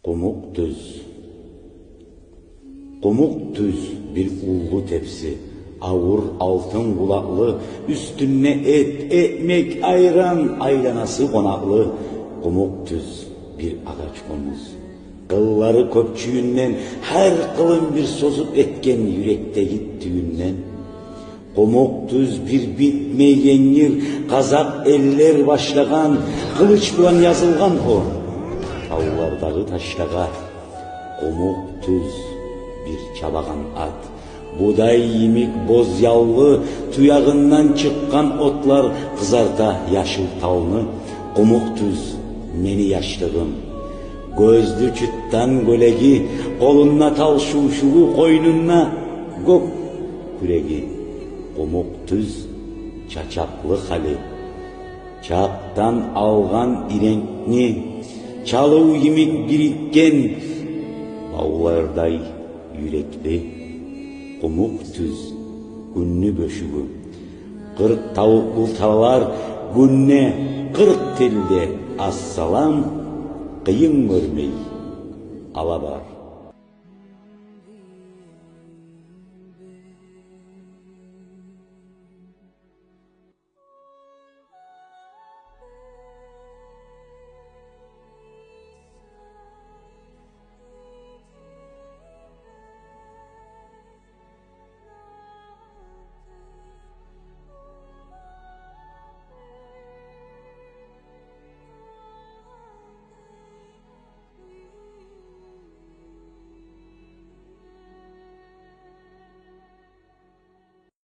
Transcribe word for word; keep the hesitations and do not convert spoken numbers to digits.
Къумукъ тюз. Къумукъ тюз бир уллу тепси, авур алтын къулакълы, уьстюнде эт, экмек, айран, айланасы къонакълы. Къумукъ тюз бир агъач къомуз, къыллары кёп чююнден, гьар къылын бир созуп этген юрекдеги тююнден. Къумукъ тюз бир битмейген йыр, къазакъ эллер башлагъан, къылыч булан язылгъан о тавлардагъы ташлагъа. Къумукъ тюз бир чабагъан ат, будай йимик боз яллы, туягъындан чыкъгъан отлар къызарта яшыл талны. Къумукъ тюз мени яшлыгъым, гёзлю чытдан гёлеги, къолунда тал шувшугъу, къойнунда гёк кюреги. Къумукъ тюз чачакълы гьали, чакъдан алгъан иренкни, чалыв йимик бирикген бавлардай юрекли. Къумукъ тюз гюнню бёшюгю, къыркъ тавукълу талалар гюнде къыркъ тилде ассалам, къыйын гёрмей ала бар